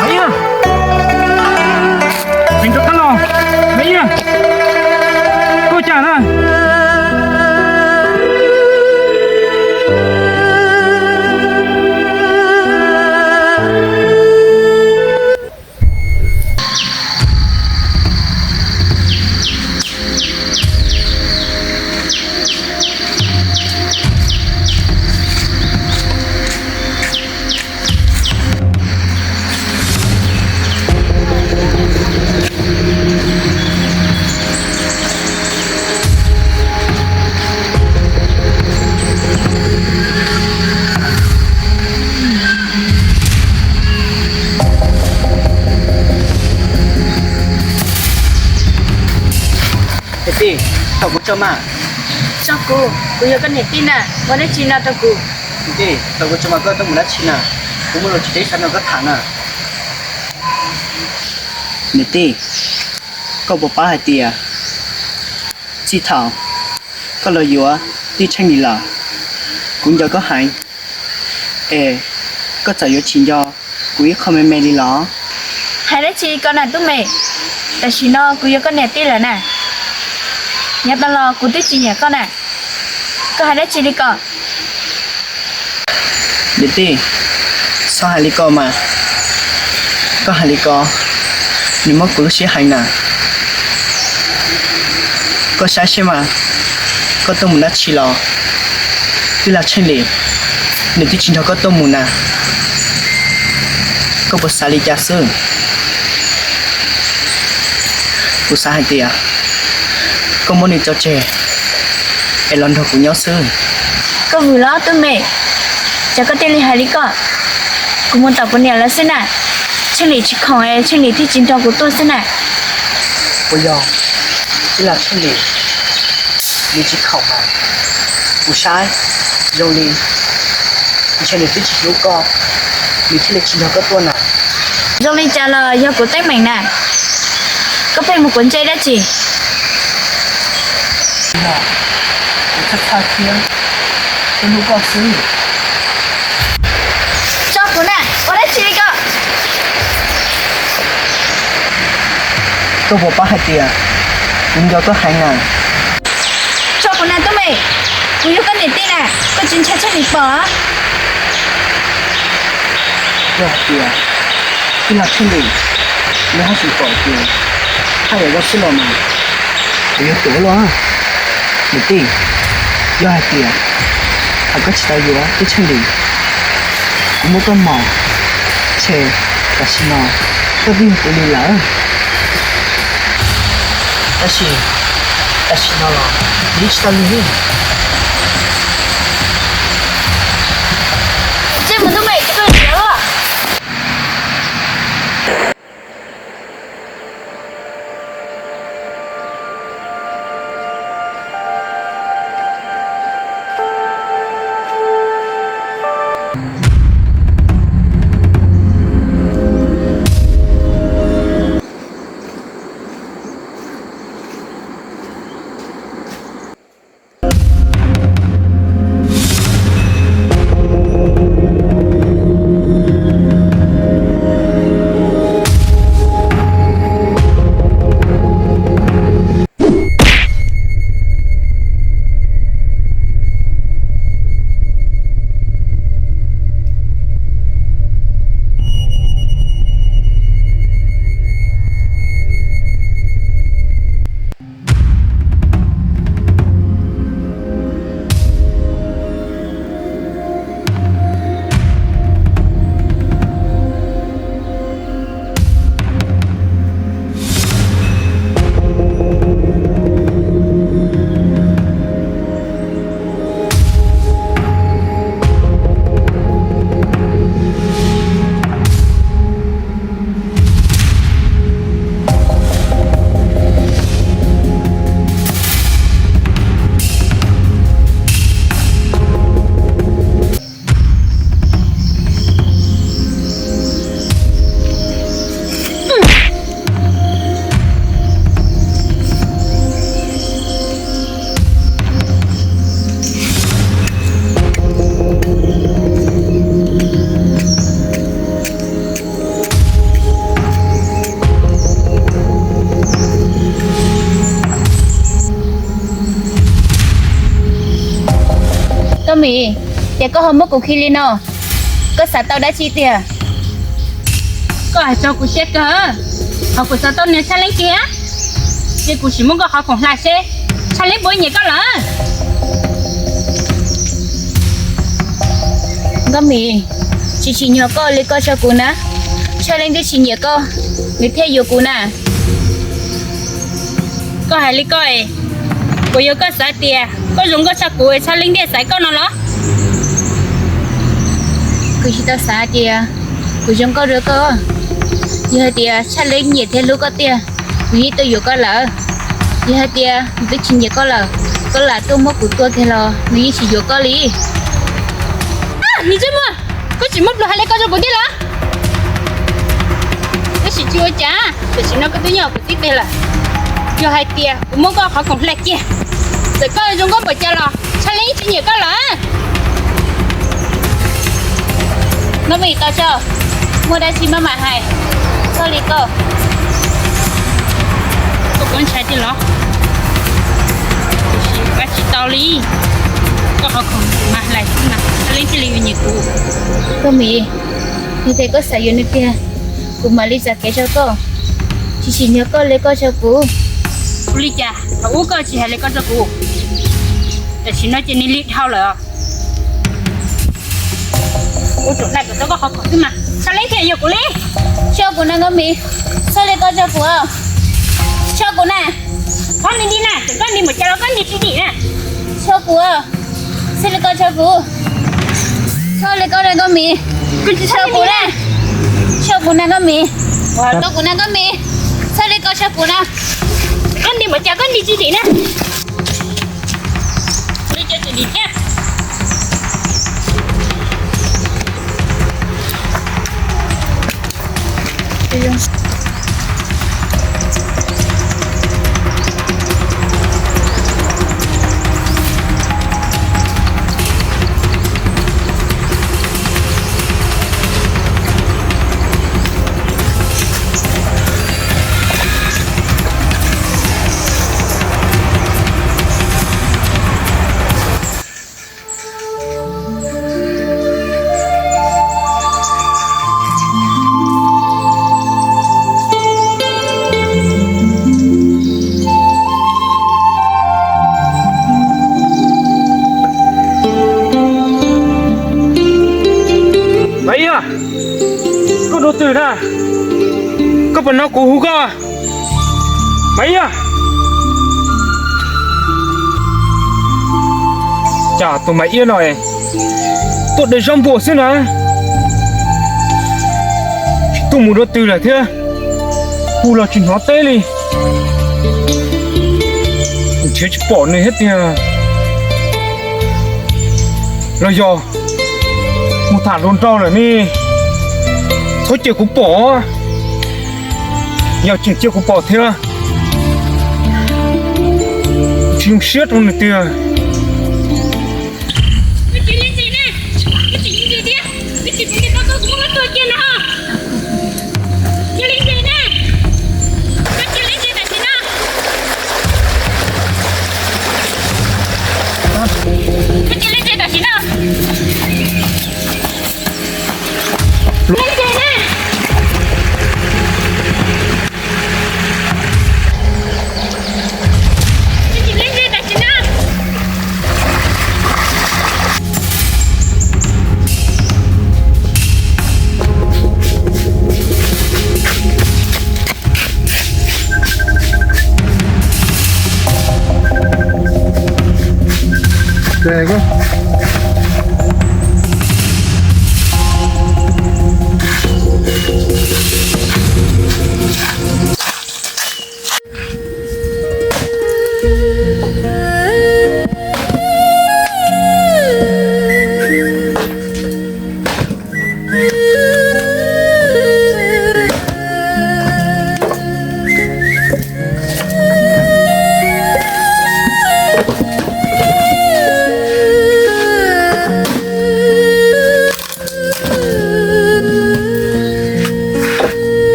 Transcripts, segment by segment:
Maiv Yaj, pem rov qab los. Maiv Yaj, koj cas na? Niam tij, thov kuv tso mas. Tso kuv, kuv yog koj niam tij na, ua dab tsi no rau kuv? Niam tij, thov kuv tso mas, koj tuaj mus dab tsi na? Kuv muaj lus tsis teb xav nrog koj tham na. Niam tij, koj puas paub hais tias txij thaum koj los yuav tij Tsheej Lis lawm, kuv nco koj heev, es koj txawm yuav tsis nco kuv ib qho me me li los? Hais dab tsi li ko na Tub Mem, tam sim no kuv yog koj niam tij lawm na, yav tas los kuv twb tsis nyiam koj na, koj hais dab tsi li ko? Niam tij, txhob hais li ko mas, koj hais li ko, nws muab kuv lub siab heev na. Koj saib seb mas, koj tuaj mus dab tsi los? Tij laug Tsheej Lis, nws twb tsis nrog koj tuaj mus na, koj puas xav li cas xwb? Kuv xav hais tias koj muab nws tso tseg es los nrog kuv nyob xwb. Koj vwm los Tub Mem, cas koj thiaj li hais li ko? Kuv mus tom kuv niam lawv xwb na, Tsheej Lis tsis khoom es Tsheej Lis thiaj tsis nrog kuv tuaj xwb na. Puas yog tij laug Tsheej Lis nws tsis khoom mas? Kuv saib zoo li ntshe nws twb tsis hlub koj, nws thiaj li tsis nrog koj tuaj na. Zoo li cas los yog kuv teeb meem na, koj pheej mus quav ntsej dab tsi? Kuv txhaj txhaj thiab, kuv hlub koj xwb. Tso kuv na, ua dab tsi li ko? Koj puas paub hais tias kuv nco koj heev na? Tso kuv na Tub Mem, kuv yog koj niam tij na, koj tsis ntshai Tsheej Lis pom? Yog hais tias tij laug Tsheej Lis nws haj tseem pom ces haj yam zoo xwb los mas, kuv yuav tuav los. Niam tij, yog hais tias thaum koj tsis tau yuav tij Tsheej Lis, kuv muab koj mos, ntshe tam sim no koj twb yog kuv li lawm. Tab sis tam sim no los kuv tsis tau li. Tsij mus Tub Mem, tsis tau li lawm. Mim, ces koj ho muab kuv khi li no, koj xav tau dab tsi tiag? Koj hais txog kuv siab kawg, qhov kuv xav tau niag Tshaj Leeb kiag, ces kuv sim muab koj qhov khoom hlais seb Tshaj Leeb puas nyiam koj lawm. Nkauj Mim, tsis tsim nyog koj li koj tso kuv na. Tshaj Leeb twb tsis nyiam koj, nws thiaj yuav kuv na. Koj hais li koj es, puas yog koj xav tias koj zoo nkauj tshaj kuv es Tshaj Leeb thiaj xaiv koj no los? Kuv tsis tau xav tias kuv zoo nkauj dua koj. Yog hais tias Tshaj Leeb nyiam thiab hlub koj tiag, nws yeej tuaj yuav koj lawm. Yog hais tias nws twb tsis nyiam koj lawm, koj lam tuaj muab kuv tua kiag los nws yeej tsis yuav koj li. Ntsej muag, koj tsis muaj plhus hais li koj tso kuv tiag los? Tab sis tsis ua cas, tam sim no koj twb nyob kuv tib teg lawm. Yog hais tias kuv muab koj qhov khoom hlais kiag, txawm koj zoo nkauj npaum cas los Tshaj Leeb tsis nyiam koj lawm. Nkauj Mim, tau tso, muaj dab tsi maj mam hais, txhob li koj. Koj puas ntshai tiag los? Tiam sis ua tsis tau li, koj qhov khoom mas hlais xwb mas Tshaj Leeb thiaj li yuav nyiam kuv. Nkauj Mim, yog tias koj xav yuav nws tiag, kuv mam li txais kev rau koj. Tsis tsim nyog koj li koj tso kuv. Ua li cas thaum ub koj tsis hais li koj rau kuv, tam sim no ces nws li dhau lawm. Ua tsuam hlais kom tau koj qhov khoom xwb mas Tshaj Leeb thiaj yuav kuv li. Tso kuv na Nkauj Mim, txhob li koj tso kuv. Tso kuv na. Txhob li li na, txawm koj li npaum cas los koj li tsis dim na. Tso kuv, txhob li koj tso kuv. Txhob li koj na Nkauj Mim, tso kuv na. Tso kuv na Nkauj Mim, tso kuv na Nkauj Mim, txhob li koj tso kuv na. Koj li npaum cas koj li tsis dim na. Li cas tsis dim thiab. Maiv Iab, koj dua twg na? Koj puas hnov kuv hu koj? Maiv Iab, cas tus Maiv Iab no tuaj de zaub npua xwb na, tuaj mus dua twg lawm thiab, hu los tsis hnov teb li. Nrhiav tsis pom nws thiab tiag. Los yog mus tham hluas nraug lawm ne, txhob cia kuv pom. Yog tseem cia kuv pom thiab, tsis zoo siab rau nws tiag.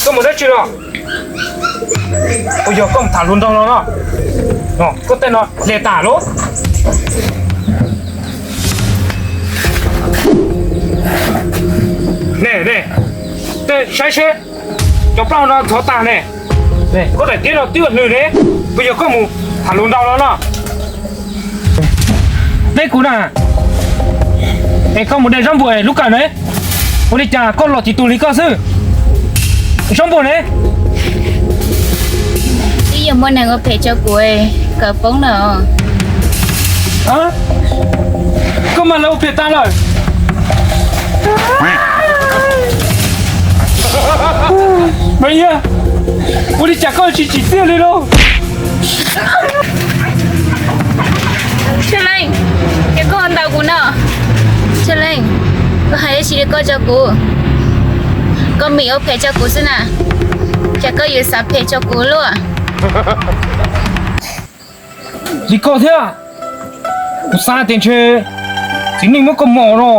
Koj mus dab tsi no? Puas yog koj mus tham hluas nraug no no? Koj tej no hle tas lauj. Ne ne, tej saib seb, cov plaub no ntxhov tag ne. Koj daim tiab no twb ua nws ne, puas yog koj mus tham hluas nraug no no? Teb kuv na, es koj mus de zaub npua lub kawm ne, ua li cas koj los tsis tus li koj xwb? Zaub npua ne? Twb yog muaj neeg ua phem rau kuv, kawm poob na. Koj mas lawv ua phem tas lawm. Mas yog, ua li cas koj tsis tsim txiaj li lauj? Tshaj Leej, ces koj ntaus kuv no. Tshaj Leej, koj hais dab tsi li koj rau kuv? Koj mim ua phem rau kuv xwb na, cas koj yuav xav phem rau kuv luaj? Li koj thiab, kuv xav tias ntshe txiv neej muab koj mos no.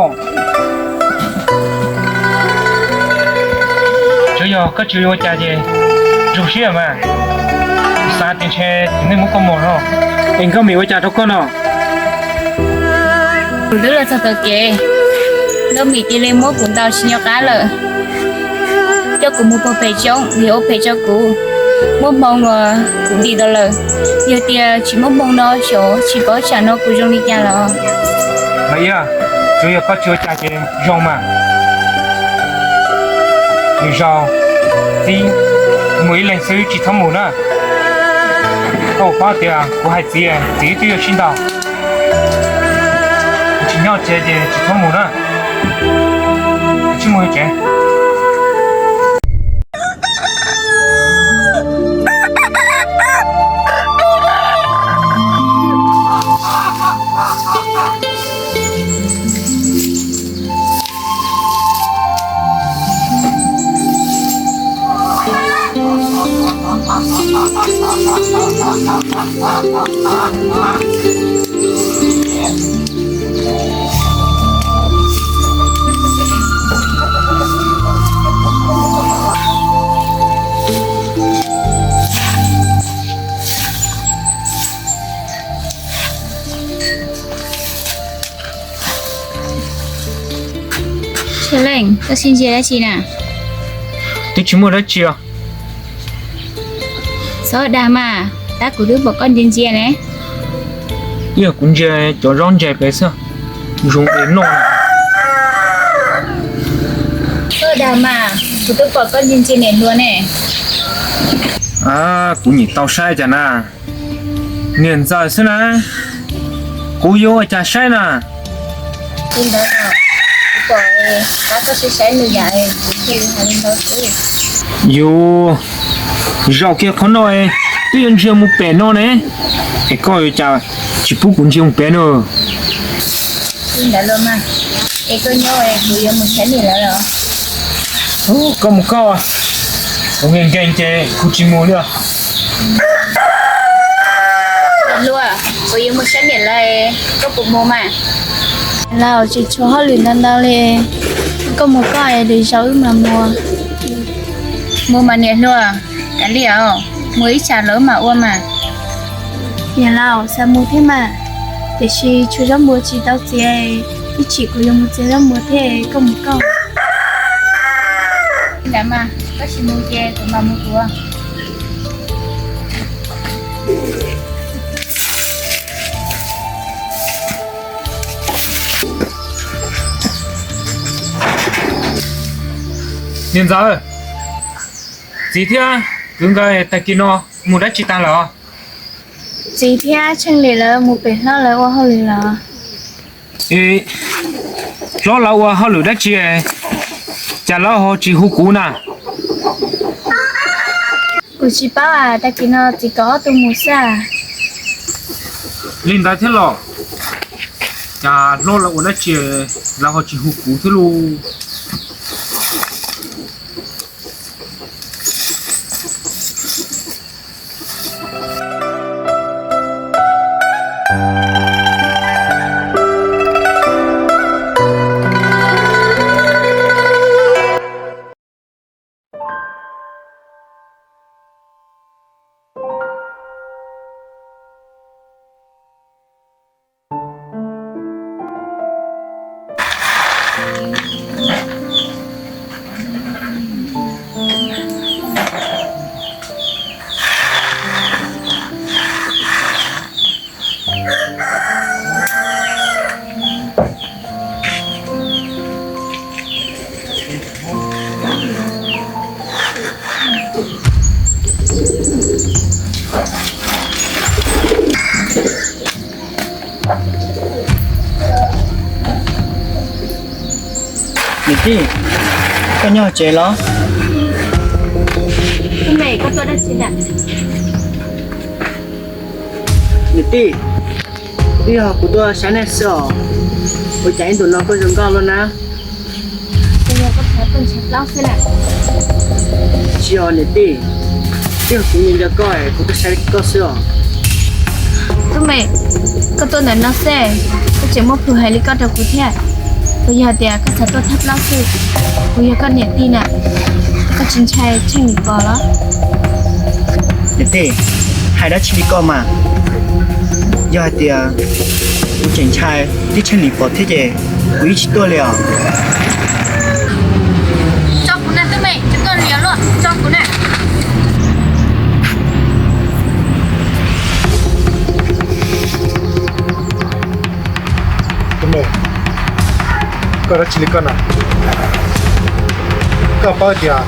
Tsuav yog koj tsis ua cas ces zoo siab mas. Kuv xav tias ntshe txiv neej muab koj mos no. Es nkauj mim ua cas rau koj no? Kuv twb los txog tom kev, nkauj mim cia li muab kuv ntaus tsis nco qab lawm, coj kuv mus puag pem roob vim ua phem rau kuv, muab hmoo uas kuv dim tau lawm. Yog tias tsis muab hmoo no xyov tsis paub tsam no kuv zoo li cas los. Mas Iab, tsuav yog koj tsis ua cas ces zoo mas. Lwm zaus txiv mus ib leeg xwb tsis txhob mus na. Koj puas paub tias kuv hais txiv, txiv twb yuav sib ntaus. Tsis nyob tsev ces tsis txhob mus na. Tsis mus tsev. Tshaj Leej, koj sib ntsia dab tsi na? Twb tsis muaj dab tsi os. Txhob dag mas, tab kuv twb pom koj ntsia ntsia ne. Yog kuv ntsia cov zaub ntses pem xwb, zoo li noj. Txhob dag mas, kuv twb pom koj ntsia ntsia niam hluas ne. Kuv nyiam tau saib cas na. Niam ntxawm xwb na, kuv yuav ua cas saib na. Li ntawd, kuv pom, tab koj sib saib nws yam, kuv thiaj li hais li ntawd xwb. Yus zaum kiag qhov no, twb yuav ntsia mus pem no ne, es koj yuav cas tsis pub kuv ntsia mus pem na? Li ntawd los mas, es koj nyob, kuv yuav mus saib niam lawv los. Koj mus koj, kuv nkees nkees ces kuv tsis mus li os. Hluas, kuv yuav mus saib niam lawv, koj puas mus mas? Laus, tsis tshuav hauj lwm ntau ntau li, koj mus koj es lwm zaus wb mam mus. Mus mas niam hluas, kav liam, mus ib tsam lawv mam ua mas. Niam laus, xav mus thiab mas, tiam sis tshuav zaub npua tsis tau txiav, ib chim kuv yuav mus txiav zaub npua thiab, koj mus koj. Ntawd mas, koj tsis mus ces kuv mam mus kuv. Niam ntxawm, txiv thiab kwv nkawd tag kis no mus dab tsi tag lawm? Txiv thiab Tsheej Lis lawv mus pem hlob lawv ua hauj lwm lawm. Hlob lawv ua hauj lwm dab tsi, cas lawv ho tsis hu kuv na? Kuv tsis paub, tag kis no txiv kom ob tug mus xwb. Li ntawd thiab los, cas hlob lawv ua dab tsi, lawv ho tsis hu kuv thiab lauj? Niam tij, koj nyob tsev los? Niam tij, twb yog kuv tuaj saib nej xwb os. Ua cas ib ntus no koj zoo nkauj luaj na? Tsis yog niam tij, twb yog kuv nco nco koj es kuv tuaj saib koj xwb os. Tub me, koj tuaj ntawm no xwb, koj tseem muab plhus hais li koj rau kuv thiab. Puas yog hais tias koj xav tuaj thab plaub xwb? Kuv yog koj niam tij na, koj tsis ntshai tsheej nim pom los? Niam tij, hais dab tsi li koj mas? Yog hais tias kuv tseem ntshai thiab tsheej nim pom thiab ces kuv yeej tsis tuaj li os. Tso kuv na tub me, tsis tuaj li luaj, tso kuv na. Tub me, koj dab tsi li koj na? Koj paub tias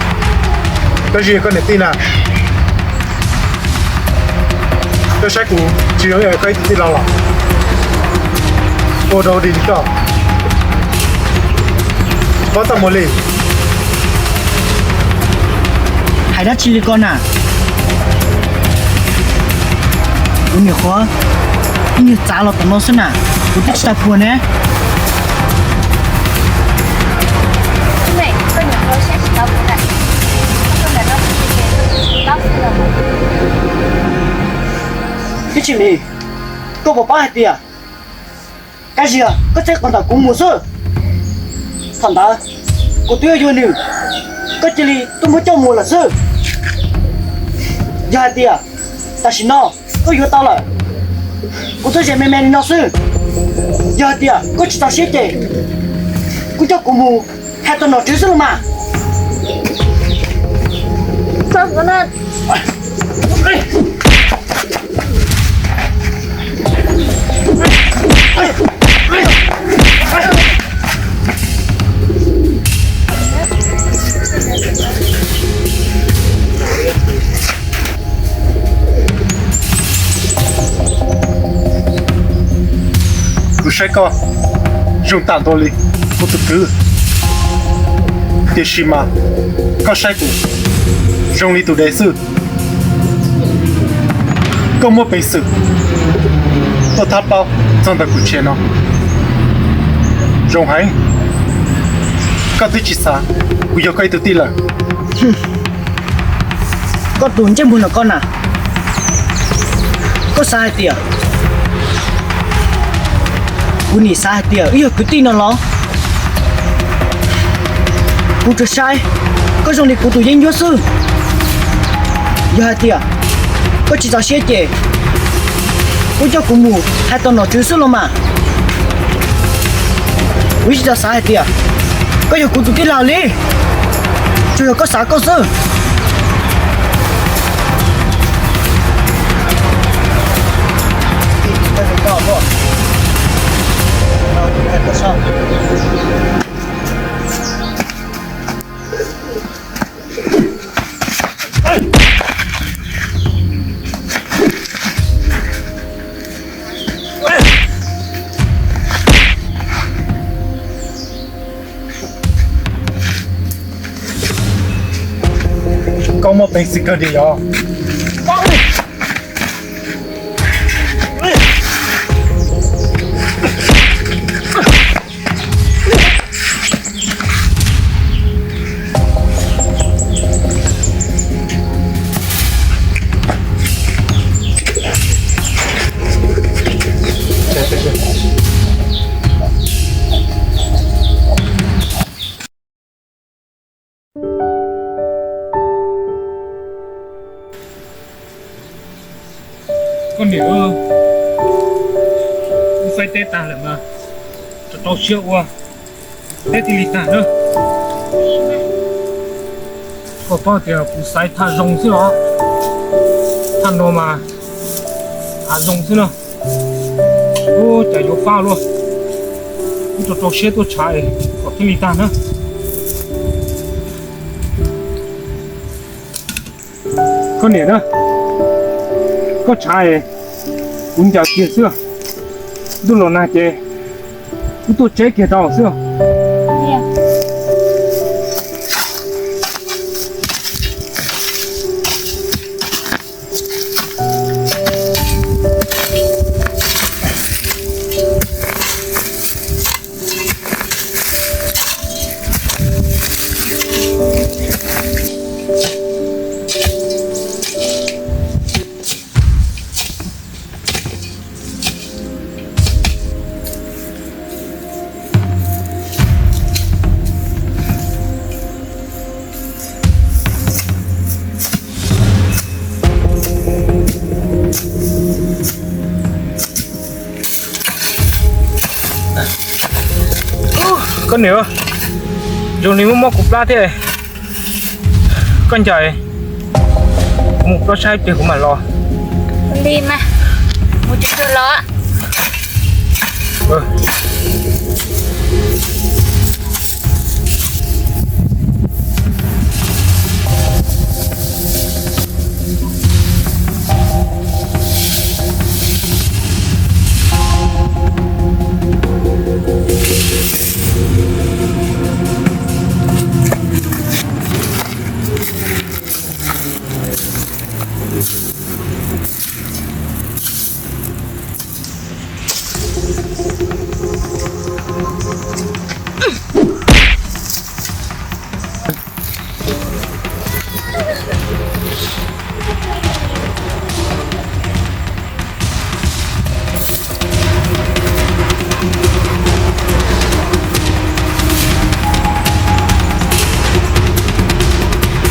koj tsis yog koj niam tij na. Koj saib kuv tsis zoo ib yam koj ib tug tij laug los? Ua rau dig li koj, tsis paub txaj muag li. Hais dab tsi li koj na? Kuv niam qhuav ib nyuag txav los tom no xwb na, kuv twb tsis tau puag ne. Ib tsis lim, koj puas paub hais tias Kab Ziag koj txeeb qos ntawm kuv mus xwb. Thaum ntawd kuv twb yuav yuav nws, koj cia li tuaj muab coj mus lawm xwb. Yog hais tias tam sim no koj yuav tau lawm, kuv tuaj zes me me li no xwb. Yog hais tias koj tsis txaus siab ces koj coj kuv mus hais tau nom tswv xwb los mas. Kuv saib koj zoo tam ntua li kuv tus kwv, tiam sis mas koj saib kuv zoo li tus dev xwb. Koj muaj peev xwm tuaj thab plaub txog ntawm kuv tsev no zoo heev. Koj twb tsis xav kuv yog koj ib tug tij lawm. Koj tus ntsej muag no koj na, koj xav hais tias kuv nim xav hais tias wb yog kwv tij no los? Kuv tsuas saib koj zoo li kuv tus yeeb ncuab xwb. Yog hais tias koj tsis txaus siab ces koj coj kuv mus hais tau nom tswv xwb los mas. Kuv tsis tau xav hais tias koj yog kuv tus tij laug li, tsuas yog koj xav koj xwb. Koj muaj peev xwm kawg li os. Koj niam, wb faib teb tag lawm mas rau rau siab ua, teb thiaj li tag na. Koj paub tias kuv xaiv thaj zoo xwb os, thaj no mas hav zoo xwb na. Ub, cas yuav fab luaj. Wb rau rau siab tuaj tshav kom thiaj li tag na. Koj niam na, koj tshav es kuv ncaws kiag xwb. Ntuj los nag ces wb tuaj tseb kiag rau xwb. Koj niam, zoo li muaj mob kuv plab thiab. Koj ncaim kuv mus plob saib ib pliag kuv mam los. Li mas, mus tsuag tsuag los.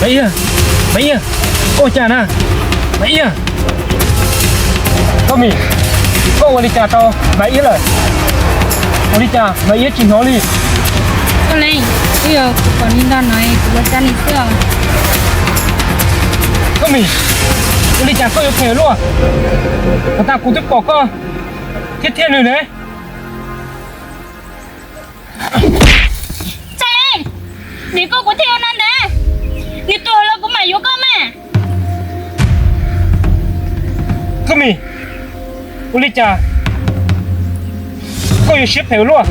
Maiv Iab, Maiv Iab, koj ua cas na? Maiv Iab, Koj Mim, koj ua li cas rau Maiv Iab lawm? Ua li cas Maiv Iab tsis hnov li? Koj Leej, twb yog kuv pom nws nrog no kuv los cab nws xwb os. Koj Mim, ua li cas koj yuav phem luaj? Puas tas kuv twb pom koj thiab thiab nws ne. Txawj Leej, vim koj kuv thiaj ua no ntag. Nws tuag los kuv mam yuav koj mas. Koj Mim, ua li cas koj yuav siab phem ua luaj?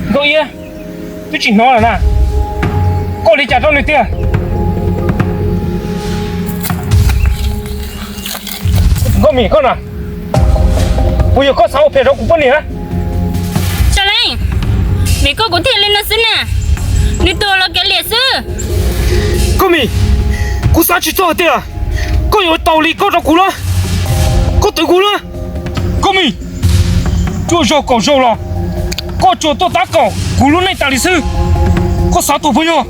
Nkauj Iab twb tsis hnov lawm na, koj ua li cas rau nws tiag? Nkauj Mim koj na, puas yog koj xav ua phem rau kuv poj niam? Txawj Leej, vim koj kuv thiaj li no xwb na, nws tuag los kev liam xwb. Koj Mim, kuv xav tsis txog tias koj yuav tau li koj rau kuv na, koj twv kuv na. Koj Mim, cuaj zaug kaum zaug los koj tsuas tuaj tab kaum kuv lub neej tas li xwb. Koj xav tuag puas yog?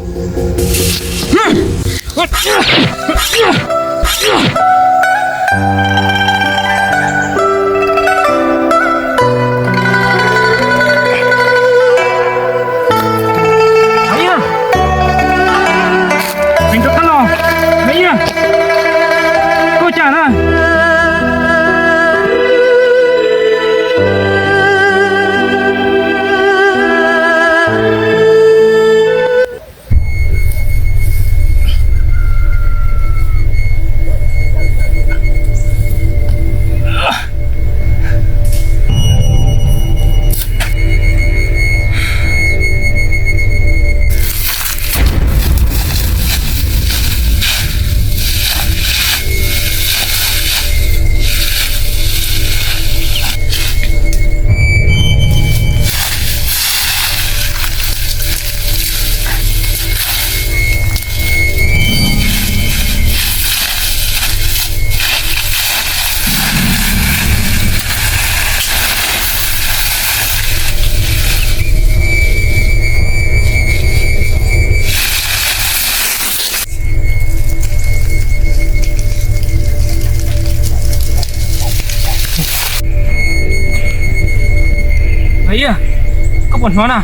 Maiv Iab, rov qab los. Maiv Iab, koj ua cas na? Maiv Iab, koj puas hnov na?